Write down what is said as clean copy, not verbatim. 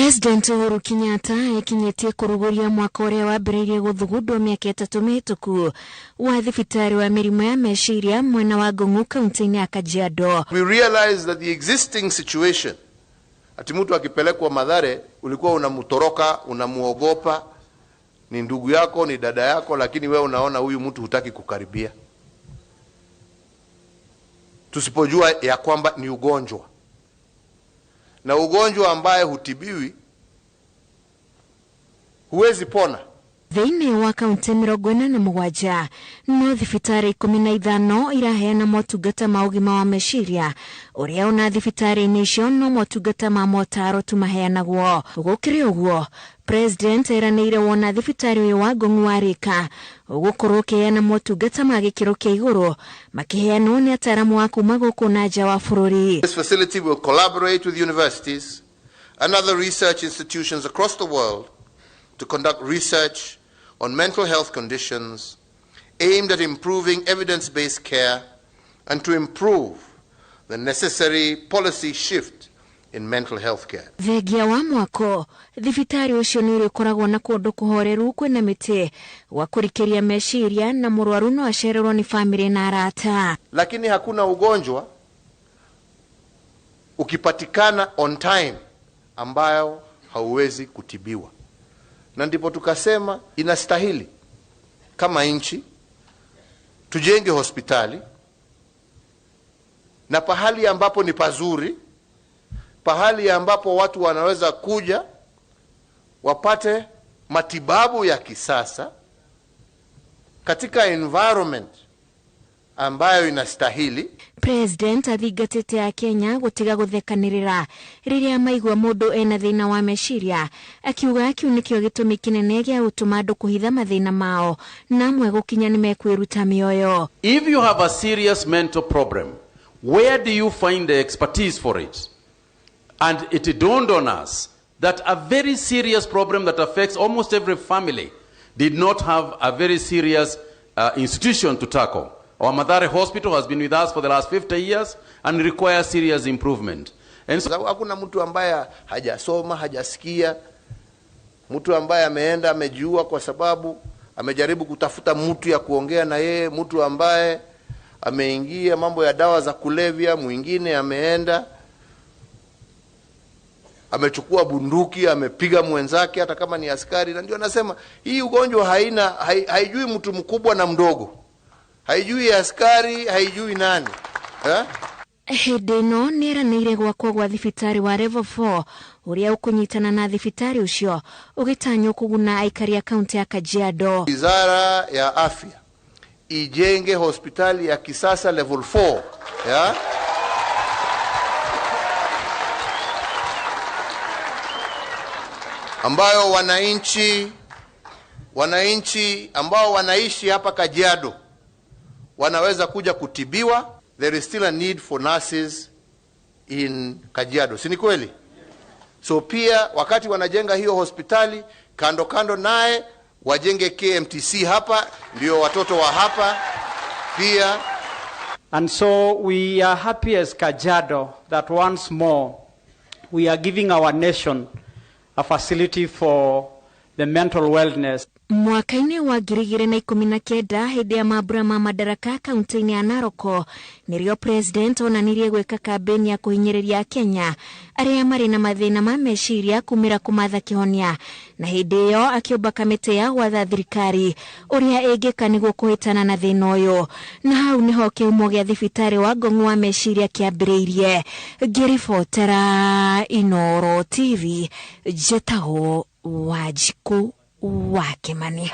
President Uhuru Kenyatta ekinyĩtie kũrugũria mwaka ũrĩa wambĩrĩirie gũthugundwo mĩaka 3 mĩhĩtũku wa thibitarĩ wa mĩrimũ ya meciria mwena wa Ngong'u kaunti-inĩ ya Kajiado. We realize that the existing situation, ati mtu akipelekwa Mathare ulikuwa unamtoroka, unamuogopa, ni ndugu yako, ni dada yako, lakini wewe unaona huyu mtu hutaki kukaribia. Tusipojua ya kwamba ni ugonjwa, na ugonjwa ambaye hutibiwi huwezi pona. Thĩinĩ wa kaunti 47 no thibitarĩ 15 iraheana motungata ma ũgima wa meciria, ũrĩa ona thibitarĩ-inĩ icio no motungata ma motaro tu maheanagwo. Gũkĩrĩ ũguo, President eranĩire wona thibitarĩ ũyũ wa Ngong'u warĩka ũgũkorwo ũkĩheana motungata ma gĩkĩro kĩa igũrũ makĩheanwo nĩ ataaramu a kuma gũkũ na nja wa bũrũri. This facility will collaborate with universities and other research institutions across the world to conduct research on mental health conditions aimed at improving evidence-based care and to improve the necessary policy shift in mental health care. Thengia wa mwako, thibitarĩ ũcio nĩ ũrĩkoragwo na kũndũ kũhoreru kwĩna mĩtĩ gwa kũrikĩria meciria na mũrwaru no acererwo nĩ famĩlĩ na arata. Lakini hakuna ugonjwa ukipatikana on time ambayo hauwezi kutibiwa. Na ndipo tukasema inastahili kama nchi tujenge hospitali na pahali ambapo ni pazuri, pahali ambapo watu wanaweza kuja wapate matibabu ya kisasa katika environment ambayo inastahili. President athingatĩte a Kenya gũtiga gũthekanĩrĩra rĩrĩa maigua mũndũ ena thĩna wa meciria, akiuga kĩu nĩkĩo gĩtũmi kĩnene gĩa gũtũma andũ kũhitha mathĩna mao na amwe gũkinya nĩ mekwĩruta mĩoyo. If you have a serious mental problem, where do you find the expertise for it? And it dawned on us that a very serious problem that affects almost every family did not have a very serious institution to tackle. Our Mathare Hospital has been with us for the last 50 years and requires serious improvement. And so Sababu hakuna mtu ambaye hajasoma, hajasikia, mtu ambaye ameenda amejiua kwa sababu amejaribu kutafuta mtu ya kuongea na yeye, mtu ambaye ameingia mambo ya dawa za kulevya, mwingine ameenda amechukua bunduki amepiga mwenzake hata kama ni askari. Na ndio anasema hii ugonjwa haijui mtu mkubwa na mdogo, haijui askari, haijui nani. Hĩndĩ ĩno nĩeranĩire gwakwo gwa thibitarĩ wa Level 4 ũrĩa ũkũnyitana na thibitarĩ ũcio ũgĩtanywo kũguna aikari a kaunti ya Kajiado. Wizara ya Afya ijenge hospitali ya kisasa level 4, ya? Ambayo wananchi ambao wanaishi hapa Kajiado wanaweza kuja kutibiwa. There is still a need for nurses in Kajiado, si ni kweli? So pia wakati wanajenga hiyo hospitali, kando kando naye wajenge KMTC hapa, ndio watoto wa hapa pia. And so we are happy as Kajiado that once more we are giving our nation a facility for the mental wellness. Mwaka-inĩ wa 2019 hĩndĩ ya mambura ma madaraka kaunti-inĩ ya Narok nĩrĩo President onanirie gwĩka kambĩni ya kũhinyĩrĩria Kenya arĩa marĩ na mathĩna ma meciria kumĩra kũmatha kĩhonia, na hĩndĩ ĩyo akĩũmba kamĩtĩ ya gwatha thirikari ũrĩa ĩngĩka nĩguo kũhĩtana na thĩna ũyũ, na hau nĩho kĩhumo gĩa thibitarĩ wa Ngong'u wa meciria kĩambĩrĩirie. Ngĩribotera Inooro TV, njĩtagwo Wanjikũ wa Kimani.